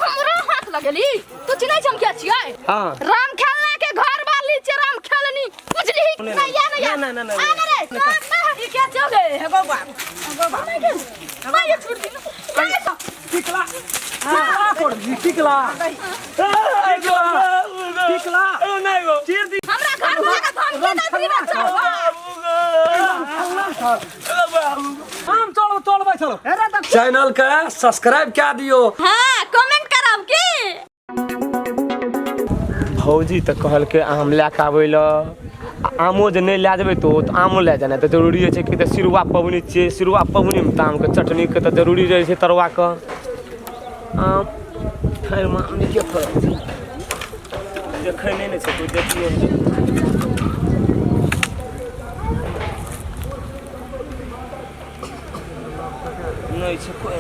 हमरा हाथ लगेली तू चिन्है छ हम के छियै? हाँ। राम खेलना के घर वाली छै राम खेलनी, बुझली? नहीं, नहीं या नहीं या नहीं, नहीं, नहीं, आ नहीं। रे ई के छौ गे? हे गो बाप, हे गो बाप। मैं ये छोड़ दी। टिकला टिकला तोड़ दी टिकला। ए, टिकला टिकला नहीं गो चीर दी। हमरा घर वाला के धमकी दे दी बच्चा। हम चलो चलो भाई चलो। अरे त चैनल के सब्सक्राइब कए दियो। हां, कमेंट करब की। भौजी तऽ कहलकै आम लए कऽ आबै लए आ आमो जे नहि लए जेबै तऽ ओ तऽ आमो लए जेनाइ तऽ जरूरी होइ छै कि तऽ सिरुआ पबनी छियै। सिरुआ पबनीमे तऽ आमके चटनीके तऽ जरूरी रहै छै तरुआके। आम ठाढ़िमे आम नीके फड़ल छै, देखै नहि ने छै कोइ, देखियौ ने। नहि छै कोइ।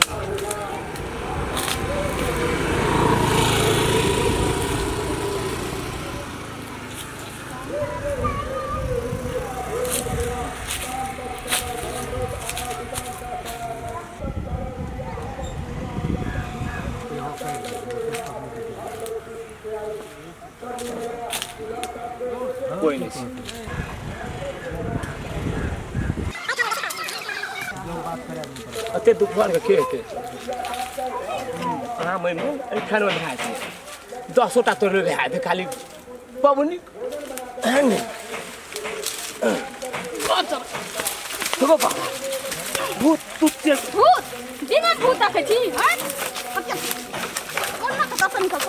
कोइ नहि छै। एते दुपहरके के हेतै? आम एहिमे एहिठाम भए जेतै, 10टा तोड़ले भए जेतै। खाली पबनी भूत तूत से भूत बिना भूत देखै छी हैं? कोना के दर्शन कर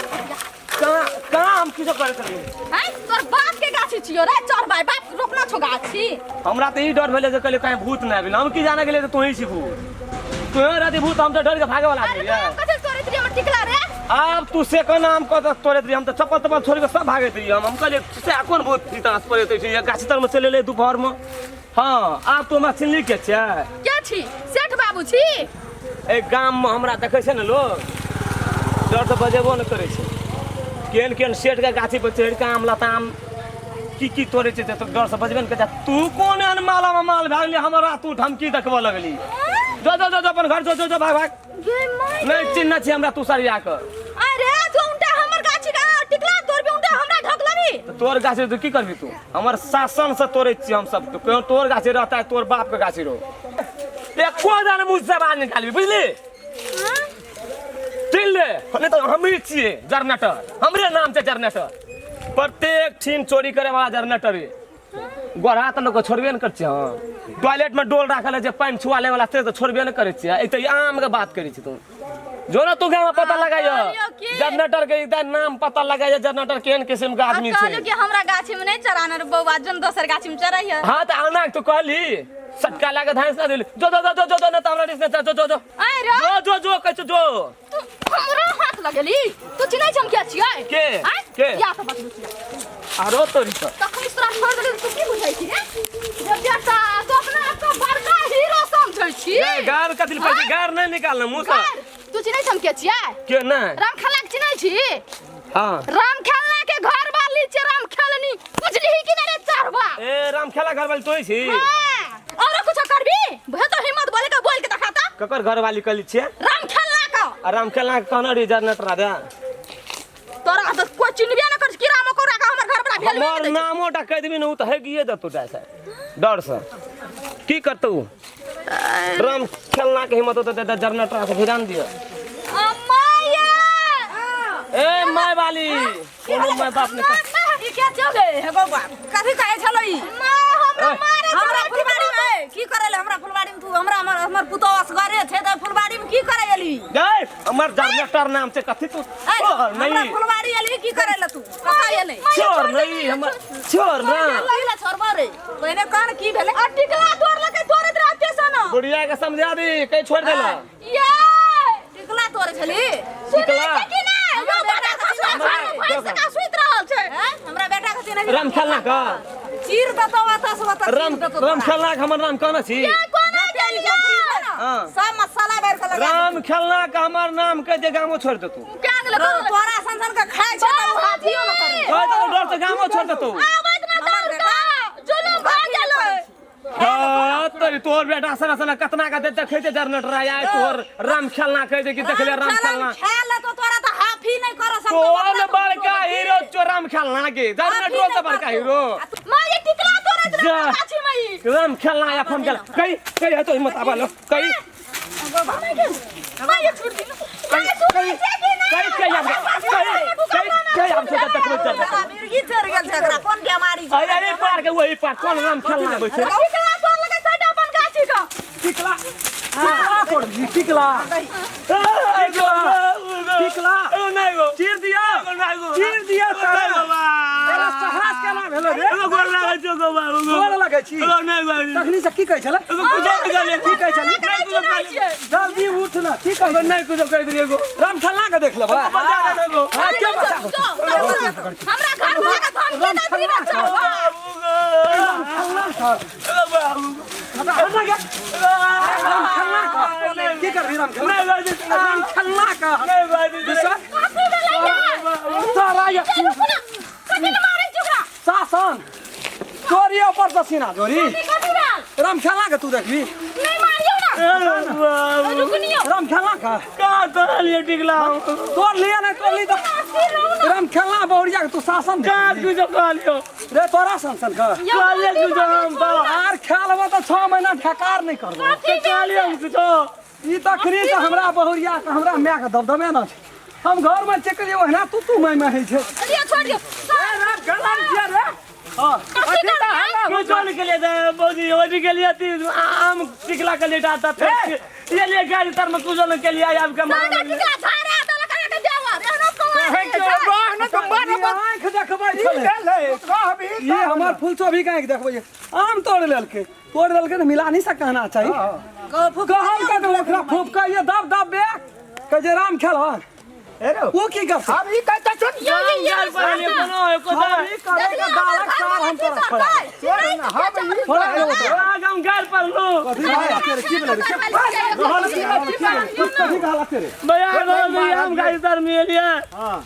कहाँ कहाँ हम किछो करे छलियै? हैं, तोर बाप के गाछी छियो रे चढ़बै? बाप रोपना छौ गाछी? हमरा तऽ ई डर भेलै जे कहलियै कहीं भूत नहि आबि गेलै। हम की जाने गेलियै जे तोहीं छी भूत। तोहे रहती भूत, हम तऽ डर के भागे वाला अरे आदमी तो हम रहियै। कथी तोड़ैत रहियै हमर टिकला रे? आब तू से कोना हम कतऽ तोड़ैत रहियै? हम तऽ चप्पल तप्पल छोड़ि कऽ सब भागैत रहियै। हम कहलियै से कोन भूत तास पड़ैत छै गाछी तरमे चलि एलै दुपहरमे। हाँ, आब तू हमरा चिन्हली के छै? के छी? सेठ बाबू छी? एहि गाममे हमरा देखै छै ने लोग, डर तऽ बजेबो नहि करै छै। केहन केहन सेठके गाछी पर चढ़ि कऽ आम लताम की की तोड़ै छै तऽ डरसँ बजबे ने करै छै। तू कोन एहन मालामे माल भए गेली हमरा तू धमकी देखबऽ लगली? जो जो जो जो अपन घर जो जो जो भाग भाग। गे माय। नहि चिन्ह छी हमरा तू सरिया कऽ। अरे तू उनटा हमर गाछी के टिकला तोड़बी, उनटा हमरा ढकलबी। तऽ तोर गाछी तू की करबी? तू हमर शासन से तोड़ै छियै हम सब। कहियो तोर गाछी रहता है, तोर बाप के गाछी रहो, एको दान मुँह से आवाज निकालबी, बुझली? चिन्ह ले, नहि तऽ हमही छियै जरनेटर। हमरे नाम छै जरनेटर। प्रत्येक ठीन चोरी करे वाला जरनेटर है। गोढ़ा तऽ लोक छोड़बे नहि करै छियै। हम टॉयलेटमे डोल राखल है जे पानि छुआ ले वाला, से तऽ छोड़बे नहि करै छियै। एक तऽ ई आमके बात करै छी। तू जो ना तू गाँव पता लगाइयो। कहलियौ की? जनरेटर के इधर नाम पता लगाइयो, जनरेटर केहन किस्म के आदमी छै। कहलियौ कि हमरा गाछी में नहीं चराना रे बौआ, जन दोसर गाछी में चरैहे। हाँ तऽ आना तू कहली सटका लागे धांस ना देली। जो जो जो जो जो, ना तऽ हमरा दिस ना जो जो जो। आइ रे। जो जो जो कहै छौ जो। तू हमरा हाथ लगेली? तू चिन्है छ हम के छियै? के? आँय? के? या तऽ बतबै छियै। आरो तोरी तऽ तखन तोरा छोड़ देली, तू की बुझै छी रे? जे बेटा, तू अपना आपके बड़का हीरो समझै छी? ए, गार कथी लए पैसे? गार नहि निकालना मुँह से। गार? तू चिन्है छ हम के छियै? के? नहि। राम खेलना के चिन्है छी? हाँ। राम खेलना के घर वाली छै राम खेलनी, बुझलिही कि नहि रे चढ़वा? ए, राम खेला घर वाली तोही छी? हाँ। औरो कुछो करबी भे तो हिम्मत बोले के बोल के दिखाता। ककर घर वाली कहली छियै? राम खेलना का। आ राम खेलना के कहने रही जनरेटर दे। तोरा तऽ कोइ चिन्हबे न कर, कीड़ा मकोड़ा के हमर घर बड़ा भेलबे हमर नहि दै छै। नामो टा कहि देबी ने, ओ तऽ हेगिए देतौ जाय से डर से। की करतौ राम खेलना के हिम्मत होतौ तऽ जनरेटर से भिड़ान दिअ। अम्मा ए my वाली, कोनो my बाप ने ई के छौ गे? हे गो बाप, कथी कहै छलै ई? माँ, हमरा मारे। हमरा फुलबाड़ी में की करे ले? हमरा फुलबाड़ी में तू हमरा हमर हमर पुतोह असगरे छै तऽ फुलबाड़ी में की करे एली? गए हमर जनरेटर नाम छै कथी तू ए, छोड़ हमरा नहीं फुलबाड़ी एली की करे ले तू? कतऽ एलै? छोड़ नहीं हमर, छोड़ ना। लगिला छोड़बो रे, पहिने कहन की भेलै? आ टिकला तोड़लकै, तोड़ैत रहते सन। बुढ़िया के समझा दी, कहीं छोड़ देला। ये टिकला तोड़े छली? सुनै टिकला? छै कि नहि? यो बड़ा खसुआ घर में भैंस जकाँ सुति रहल छै। हैं? हमरा बेटा के चिन्है? राम खेलना का चीर देतौ एतऽ से ओतऽ। राम राम खेलना के हमर नाम कहने छी? ये कोना गेलियै? हाँ। सब मसाला भरि के लगा। राम खेलना के हमर नाम कह दे, गामो छोड़ देतौ। क्या गेलै? तोरा सन सन के खाइ छै तऽ उ हाथियो न करै। कह देतौ, डर से गामो छोड़ देतौ। आबैत ना दौड़ कऽ जुलुम भऽ गेलै। हाँ, तोरी तोर बेटा सना सना कतना का दे देखै छै जनरेटर आय तोर राम खेलना कह दे कि देखले राम खेलना। खेल तो तोरा तऽ खेलना के जनरेटरो से बड़का हीरो। माँ ये टिकला तोड़े छलै जा। गाछी में ई। राम खेलना या फोन खेलना कही कही है तो हिम्मत आबा लो कही माँ ये छोड़ दी कही कही कही कही हम कही कही कही हम से देखबै चल। मिर्गी चढ़ गेल छै एकरा, कोन बेमारी छै? अरे अरे पार के वही पार कोन राम खेलना आबै छै? टिकला तोड़ लगे साइड अपन गाछी के। टिकला टिकला तोड़ दी टिकला टिकला नहीं गो चीर दिया चीर दिया तारा तोरा साहस केना भेलो रे? गोर लागै छौ गो बाबू। गोर लगै छी? नहीं गो। तखनी से की कहै छलै? कुछो नहीं कहलियै। की कहै छलै? जल्दी उठ ना, की कहै? नहीं कुछो कहि देलियै गो। राम खेलना के देख लेबै। बचा दे गो। हाँ, के बचा? हमरा घर में के धमकी दे दी बच्चा। की करबी राम खेलना? राम खेलना का विश्वास कथी भेलै ये? तारा ये कथी ले मारै छी ओकरा? शासन तोरी ऊपर से सीना जोरी। कथी भेल? राम खेलना के तू देखबी? नहीं मारियौ ना, रुकनियौ। राम खेलना का का तोड़लियै टिकला? तोड़ लिया नहीं तोड़ ली तो राम खेलना बहुरिया के तू शासन का कुछो कहलियो? रे तोरा शासन कर कहलियै कुछो हम तो? आर खेलबो तो 6 महीना ढेकार नहीं करबो। कहलियै हम कुछो? ई तखनी से हमरा बहुरिया के हमरा माय के दबदबे न छै। हम घर में चेक करियो ओहिना तू तू my my होइ छै। अरे छोड़ दियौ। राम खेलना किया रे? हां कथी करबै? कुछो नहीं के लिए बौजी ओजी के लिए आम टिकला के लिए आता फिर ये लिए गाड़ी तर में कुछो नहीं के लिए आब के मार। सादा टिकला झाड़ा देलक अहाँके देवर, एहनो कौआ हे छै। क्यों रहन तो मार आँख देखबै ई छलै। भेलै कहबी। ये हमर फूल भी काहे देखबै? आम तोड़ लेलकै, तोड़ देलकै तऽ मिलानी से कहना चाही। कहल के तऽ ओकरा फूफका ये दब दब बे कहे जे राम खेलहन ओ की करतै? हम ई कहै सुन। यौ ये ये कोनो एको ई करे के दालक सार हम तोरा छोड़ा छोड़ा देबो तोरा। आज हम गाल पर लो। कथी हालत तेरे की भेलै रे? कथी के हालत तेरे? भैया हम गाड़ी तर में लिए। हां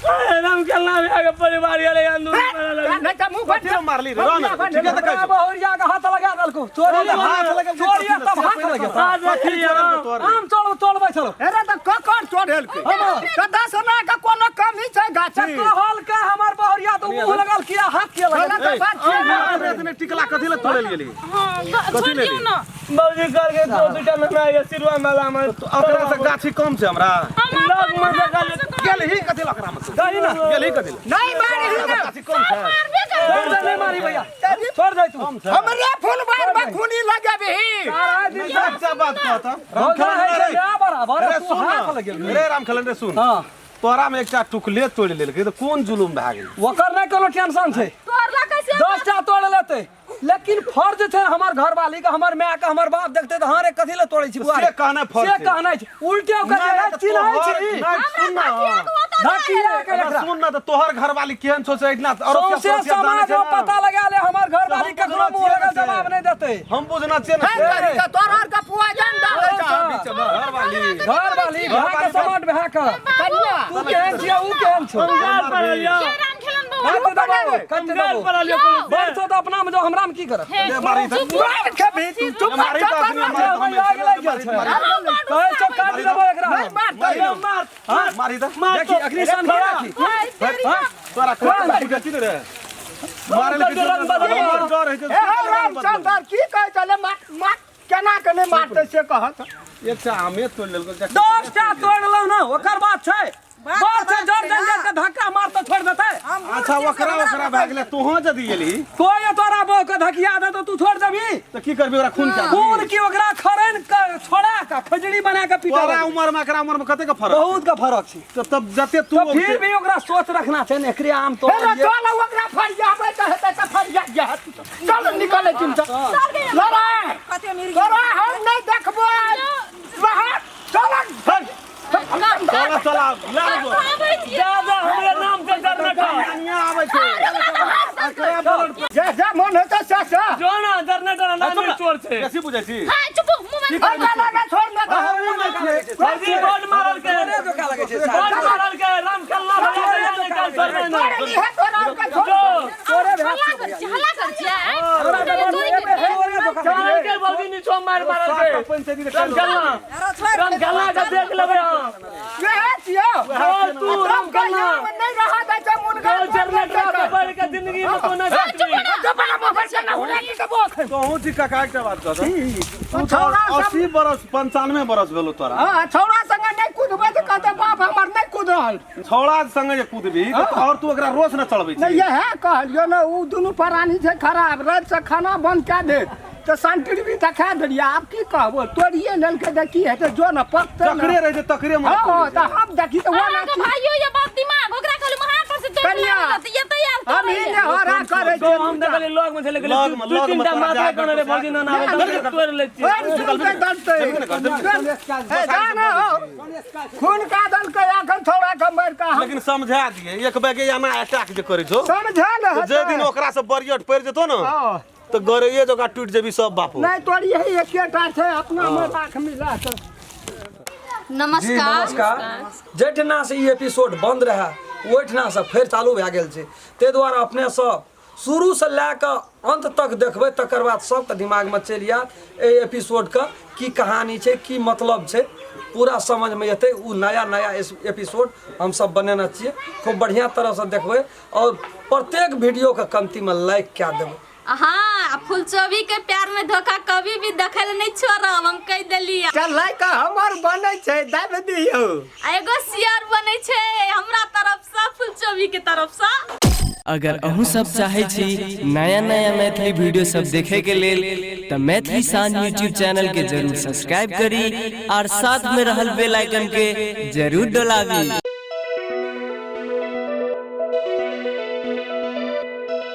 राम खेलना भी आगे परिवार गेलै अंदर। नहीं त मुंह कथी मारली रे? राम ठीक है त कहै बहुरिया के हाथ लगा देलको चोरी हाथ लगा चोरी तब हाथ लगे आम तोड़ तोड़बै छलो। अरे त ककर तोड़ेलकै? त 10 आना के कोनो कमी छै गाछ? कहल के हमर बहुरिया तो मुंह लगल किया हाथ किया लगल? छौ टिकला कथी ले तोड़ल गेली? छोड़ दियौ ना। बाबूजी करके दो दुटा महीना ये सिरवा मेला में ओकरा से गाछी कम छै हमरा लग में जगह गेल ही कथी लकरा में दही ना गेल ही कथी नहीं मारी ही ना। गाछी कम छै। मारबे कर। छोड़ दे, नहीं मारी भैया छोड़ दे तू। हमरे फुलबार में खूनी लगबही। अच्छा बात कहत राम खेलना रे बराबर रे तू सुन हाथ लगेल। रे राम खेलन रे सुन। हां तोरा में एकटा टुकले तोड़ लेलकै त कोन जुलुम भए गेल? ओकर नहीं कोनो टेंशन छै। तोड़ला कैसे? 10 टा तोड़ लेतै लेकिन फर्ज छै हमर घरवाली के हमर माय के हमर बाप देखते त हां रे कथी ले तोड़ै छी बुआ से कहना फर्ज से छै। कहना छै उल्टे ओकर जे चिन्है छी नहीं सुन ना धकिया के एकरा सुन ना त तोहर घरवाली केहन छौ से एतना सौंसे समाज में पता लगा ले हमर घरवाली हम ककरो मुंह बुझना लगल छियै ने। जवाब नहीं देतै। हम बुझना छियै ने। हे तोरा के पुआ जान डालै छै। घरवाली घरवाली भाय के समाज भए के कन्या तू केहन छियै ऊ केहन छौ? हम गाल पर लियो। ये राम खेलन बौआ। हाथ दबाओ कट गाल दबाओ पर लियो। बड़ छौ त अपना में जो हमरा में की करत? ले मारी त मार खेबी तू चुप मारी त अखनी मारी लाग लाग गेल छै। कहै छौ काट देबो एकरा। नहीं मार मार मारी त देखी अखनी सन की राखी। तोरा कोन बुझै छी रे मारे ले रंग बदल हमर डर है हे रामचंद्र की कहै छलै? मार मार केना के नहीं मारतै से कहत। एकटा आमे तोड़ लेलकै। 10 टा तोड़ लौ ना ओकर बात छै। बात छै जर जंजर के धक्का मारते छोड़ देतै। अच्छा ओकरा ओकरा भए गेलै तोहो जदी गेली कोई तोरा बहू के धकिया दे तो तू छोड़ देबी? त की करबी ओकरा खून के खून की ओकरा खरन के छोड़ा के खजड़ी बना के पीटा। तोरा उमर में एकरा उमर में कते के फर्क? बहुत के फर्क छै। तो तब जते तू तो फिर भी ओकरा सोच रखना छै ने एकरे आम तो हे चल ओकरा फरियाबै त हेतै त फरिया जात। चल निकलै चिन लड़ाई कते मिर्गी तोरा हम नहीं देखबो बाहर चल चला चला ला जा जा हमरे नाम से जरनेटर कन्या आबै छै जे जे मन हेतै से से जो ना जरनेटर नाम चोर छै। बेसी बुझै छी? हां चुप मुंह में ना ना ना छोड़ ना फौजी बोर्ड मारल के धोखा लगै छै। बोर्ड मारल के राम खेलना भैया के निकाल छोड़ देना। तोरे है तोरा के छोड़ तोरे भए हल्ला कर छी हल्ला कर छी। हमरा धोखा मारल के भौजी नीचो मार मारल के राम खेलना राम खेलना के देख लेबै हम। ये छियो तू राम खेलना नहीं रहा दै छै मुनगा जरनेटर जिंदगी में तो नहीं सोचबी। चुप ना मोबाइल से ना हुना की देबो अखन। कहूँ छी काका एकटा बात कह तू तू छौड़ा सब 80 बरस 95 बरस भेलो तोरा। हां, छौड़ा संगे नहीं कूदबै तऽ कहतै बाप हमर नहीं कूद रहल। छौड़ा संगे जे कूदबी तऽ और तू ओकरा रोज न चढ़बै नहीं छी। इएह कहलियौ ने, ओ दुनू प्राणी छै खराब, राति से खाना बंद कए देत तऽ संटीरवी तऽ खा देलियै। आब की कहबो, तोड़िए लेलकै तऽ की हेतै, जो ने पकतै ने। तकरे रहै छै तकरे मन। हँ, तऽ हम देखी तऽ ओना अहाँके की भाइयो ये बाप दिमाग ओकरा कहलु महार पर से तोड़ कनिया, लागल तऽ ये तैयार हम ही ने हरा करै तो छियै। हम देखलियै लग में छलै गेलै लग में- दू लग में तीनटा तोरा माथा जाय कोने रे भौजी ना ना तोड़ लै छियै। दलतै ए, जा ने हो। खून का दलकै एखन छौड़ा के मारि कऽ हम लेकिन समझा दिए एक बैगे एना अटैक जे करै छौ समझा ने तऽ जे दिन ओकरा से बरियट पड़ि जेतौ ने हँ। तऽ गरैये जकाँ टूटि जेबी सब बापू। नहीं तोरी है एकेटा छै अपना में राख मिला के। जी नमस्कार। नमस्कार। जाहिठिना से ई एपिसोड बंद रहे ओहिठिना से फेर चालू भए गेल छै, ताहि दुआरे अपने सब शुरू से लए कऽ अंत तक देखबै, तकर बाद सबके दिमागमे चलि आयत एहि एपिसोडके की कहानी छै, की मतलब छै, पूरा समझमे एतै। ओ नया नया एपिसोड हमसब बनेने छियै, खूब बढ़िआँ तरहसँ देखबै और प्रत्येक वीडियोके कमतीमे लाइक कए देबै। हाँ, फुलचोबी के प्यार में धोखा कभी भी देखल नहीं छोड़ब, हम कह देलियै। चल लाइक हमर बनै छै दाबि दियौ। आ एगो शेयर बनै छै हमरा तरफ से, फुलचोबी के तरफ से। अगर अहूँ सब चाहे छी नया नया मैथिली वीडियो सब देखे के लेल तऽ मैथिली शान यूट्यूब चैनल के जरूर सब्सक्राइब करी और साथ में रहल बेल आइकन के जरूर डोलाबी।